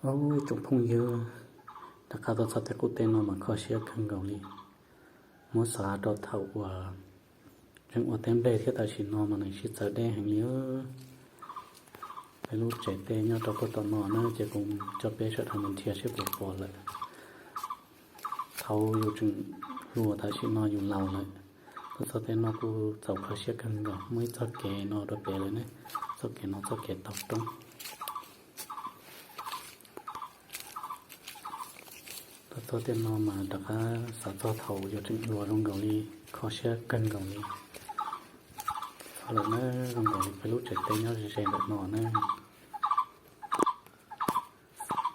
Ib tsoom phooj ywg, rov qab tuaj txog tej qub teb no mas kho siab kawg nkaus li. Muab xav rau thaum uas tseem ua teb nplej thiab tam sim no mas nws sib txawv deb heev li. Peb lub tsev teb nyob rau puag tom no na ces kuv coj peb sawv daws mus nrhiav seb puas pom lawm. Thaum yus tseem hluas tam sim no yus laus lawm. Tuaj txog tej no kuj txaus kho siab kawg nkaus, muaj ib txoj kev no rau pem lawm ne, txoj kev no txoj kev taug roob. Tuaj txog tej no mas rov qab xav txog thaum yus tseem hluas zoo nkaus li, kho siab kawg nkaus li. Txog lawm na, zoo nkaus li peb lub tsev teb nyob ze ze ntawm no na.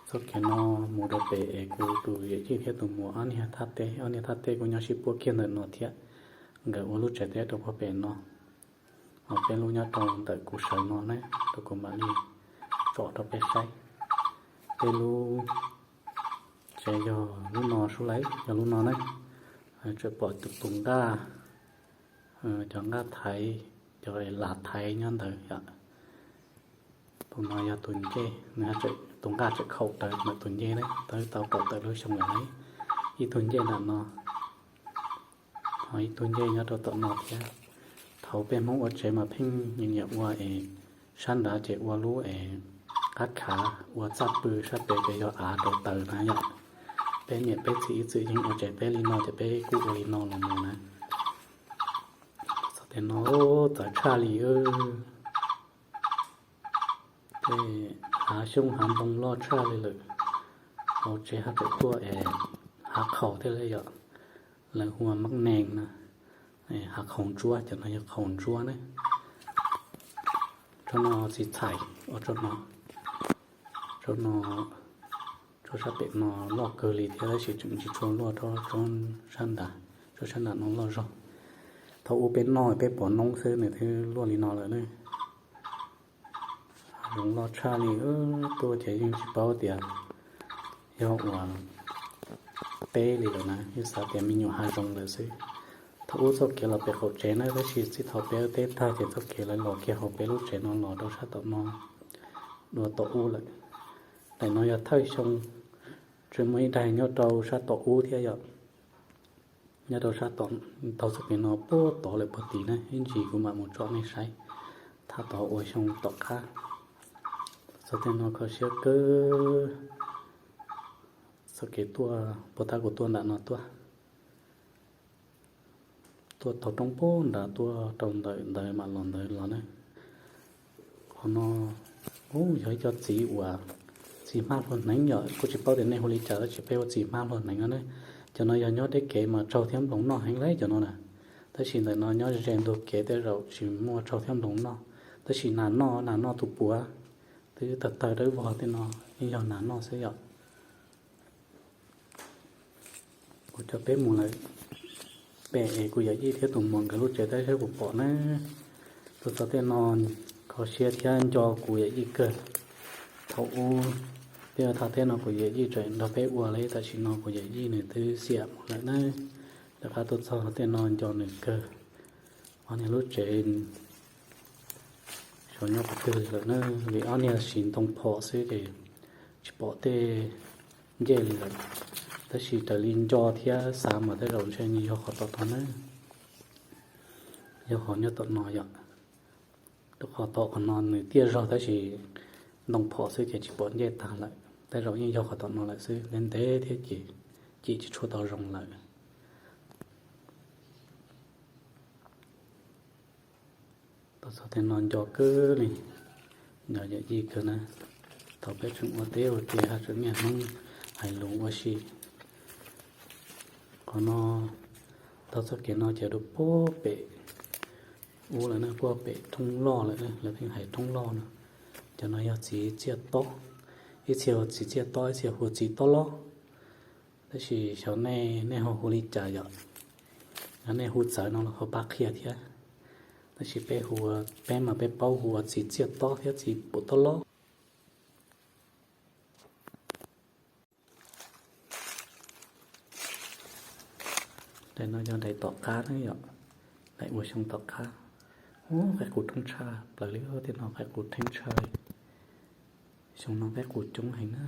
Txoj kev no mus rau pem es kuv tus yawm yij thiab tus muam ob niag thaj teb, ob niag thaj teb kuj nyob sib puab kiag ntawm no thiab. Nkawd ua lub tsev teb rau puag pem no, ho peb lub nyob rau ntawm kuv sawv no na, rau kuv mam li tsom rau peb saib. Peb lub tsev yog lub no sub lawm, yog lub no na. Tseem pom tus nqaj, cov nqaj thaiv, cov las thaiv nyob ntawd yom. Tus no yog tus ncej, nws tus nqaj tseem khaum rawv ntawm tus ncej na, tau tau kaum tawm lub xyoo lawm na. Ib tug ncej ntawm no, ho ib tug ncej nyob rau tom no thiab. Thaum peb Hmoob ua tsev mas pheej nyiam ua es sab nrad ces ua lub es qab khav, ua txaj pw, sab pem ces yog av rau taws na yom. Peb niam peb txiv ib txwm yeej ua tsev teb li no ces peb kuj ua li no los mus na. Txog tej no txawv tshaj li. Tej hav xyoob hav ntoo loj tshaj li lawm. Hauv tsev haj tseem tuaj es hav qhaus thiab li yom. Lawv hu ua mab nees na. Hav qhaus ntsuab, cov no yog qhaus ntsuab ne. Tsob no txiv txhais ua tsob no. Tsob no, tsob sab pem no loj kawg li thiab tab sis tseem tsis tshua luaj tsob sab nrad, tsob sab nrad no loj zog. Thaum ub peb noj peb pov noob xwb nws twb luaj li no lawm ne. Hav zoov loj tshaj li, tuaj ces yeej tsis paub tias yog ua teb li lawm na, yeej xav tias me nyuam hav zoov lawm xwb. Thaum ub txoj kev los pem qaum tsev na, tab sis txij thaum peb ua teb tag ces txoj kev lawv los kiag hauv peb lub tsev no los rau sab tom no, dua tom ub lawm. Daim no yog thawj xyoo, tseem muaj ib daim nyob rau sab tom ub thiab yom. Nyob rau sab tom, taug txoj kev no puag tod lawm puag tid na, ib ntsis kuv mam mus tsom nej saib. Thaj tod ua xyoo tom qab. Txog tej no kho siab kawg. Txoj kev tuaj puag ta kuv tuaj nram no tuaj, tuaj taug roob puag nrad tuaj rau ntawm ntawd mam los ntawd los na. Qhov no, u, yog ib co txiv uas txiv hmab hluag hneev yom, kuj tsis paub tias nej hu li cas tab sis peb ua txiv hmab hluag hneev no ne. Cov no yog nyob deb kev mas tsaug thiab nploos noj heev li cov no na. Tab sis ntawm no nyob ze ntug kev tej zaum tsis muaj tsaug thiab nploos noj, tab sis nas noj, nas noj tus puav, twb tawg tawg dawb vog tej no yeej yog nas noj xwb yom. Kuv coj peb mus lawm pem es kuv yawm yij thiab tus muam nkawd lub tsev tab sis kuv pom na. Tuaj txog tej no kho siab thiab nco kuv yawm yij kawg. Thaum ub peb ua thaj teb no kuv yawm yij tseem nrog peb ua li, tam sim no kuv yawm yij nws twb xiam mus lawm na. Rov qab tuaj txog tej no nco nws kawg. Ob niag lub tsev xyov nyob qhov twg lawm na, vim ob niag siv ntoo phom xwb ces tsis pom tej ncej li lawm. Tab sis raws li nco thiab xav mas tej zaum ntshe nws yog qhov tom no na, yog qhov nyob tom no yom. Rau qhov tom qhov no nws tiaj zog tab sis ntoo phom xwb ces tsis pom ncej tag lawm, tej zaum yeej yog qhov tom no lawm xwb, ntev ntev thiab ces cim tsis tshua tau zoo lawm. Tuaj txog tej no nco kawg li, nco yawm yij kawg na. Thaum peb tseem ua teb ua ke haj tseem niaj hnub hais lus ua si. Qhov no, taug txoj kev no ces rau puag pem ub lawm na, puag pem thoob loj lawm, lawv pheej hais thoob loj no. Cov no yog txiv txiaj tob, ib txhia hu txiv txiaj tob, ib txhia hu txiv tob lob. Tab sis xyov nej, nej ho hu li cas yom? Yog nej hu txawv no los ho pab qhia thiab. Tab sis peb hu, peb mas peb paub hu ua txiv txiaj tob thiab txiv pum tob lob. Daim no yog daim tom qab na yom, daim ua xyoo tom qab. Ub, qaib qus theeb tshaj plaws li, tej no qaib qus theeb tshaj li. Xyoo no qaib qus coob heev na,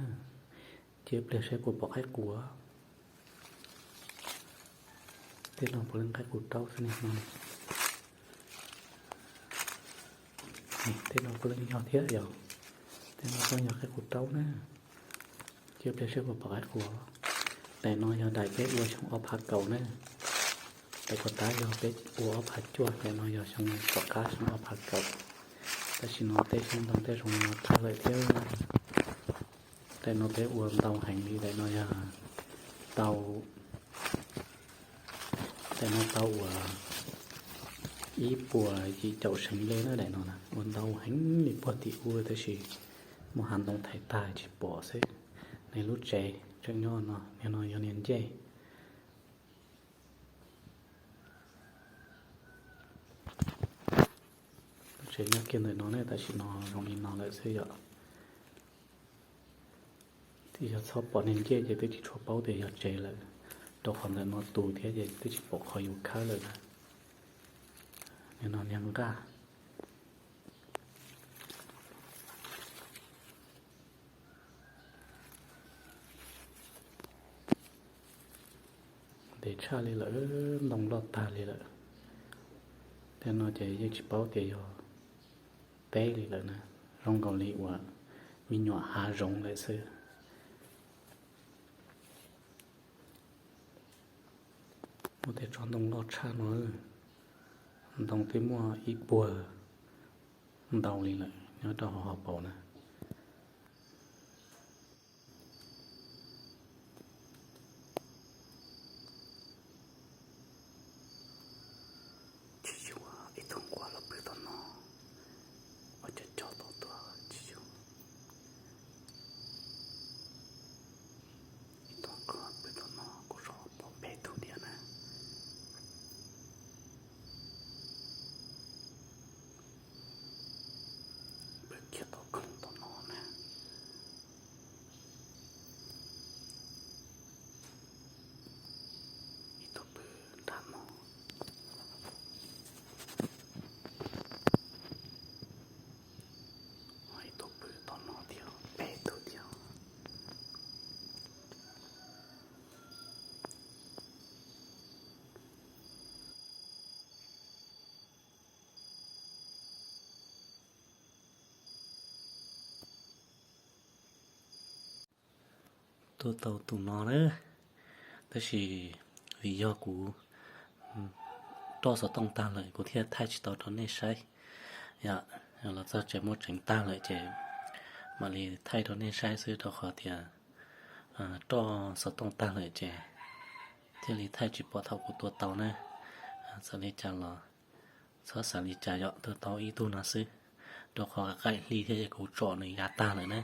cia pliag saib puas pom qaib qus. Tej no puav leej qaib qus raub xwb ne no. Tej no puav leej yog thiab yog, tej no puav leej yog qaib qus raub na. Cia pliag saib puas pom qaib qus. Daim no yog daim peb ua xyoo ob phav kaum na. Daim puag ta yog peb ua ob phav cuaj, daim no yog xyoo tom qab xyoo ob phav kaum. Tam sim no tej xyoob ntoo tej zoo li no tag lawm thiab. Daim no peb ua ntau heev li, daim no yog tau, daim no tau uas ib puas yim caum seev nplej na, daim no ua ntau heev li puag tim ub tab sis muab hav ntoo thaiv tag tsis pom xwb. Niag lub tsev tseem nyob no, niag no yog niag ncej. Lub tsev nyob kiag ntawm no ne, tam sim no zoo li no lawm xwb yom. Yog txhob pom niag ncej ces twb tsis tshua paub tias yog tsev lawm, rau qhov ntawm no tus thiab ces twb tsis pom qhov yus khawb lawm na. Niag no niag nqaj. Ntev tshaj li lawm, ntoo loj tag li lawm. Tej no ces yeej tsis paub tias yog teb li lawm na, zoo nkaus li uas me nyuam hav zoov lawm xwb. Muaj tej tsob ntoo loj tshaj no, ntoo twb muaj ib puag ntau li lawm nyob rau hauv hauv paus na. Tsis yog ib tug nquab los pw tom no, ua cov cov tau tuag tsis yog. Ib tug nquab pw tom no kuv tsuas pom peb tug diam na. Pw kiag tom khoom tom no na. Ib tug pw nram no. Ib tug pw tom no thiab, peb tug thiab. Tuaj tau tus no na, tab sis vim yog kuv roj xov tooj tag lawm kuv thiaj thaij tsis tau rau nej saib. Yog los txog tsev muab tseev tag lawm ces mam li thaij rau nej saib xwb, rau qhov tias roj xov tooj tag lawm ces thiaj li thaij tsis pom thaum kuv tua tau na. Txawm li cas los txhob xav li cas, yog tua tau ib tug no xwb, rau qhov qaim hli thiab ces kuv tsom nws ya tag lawm na.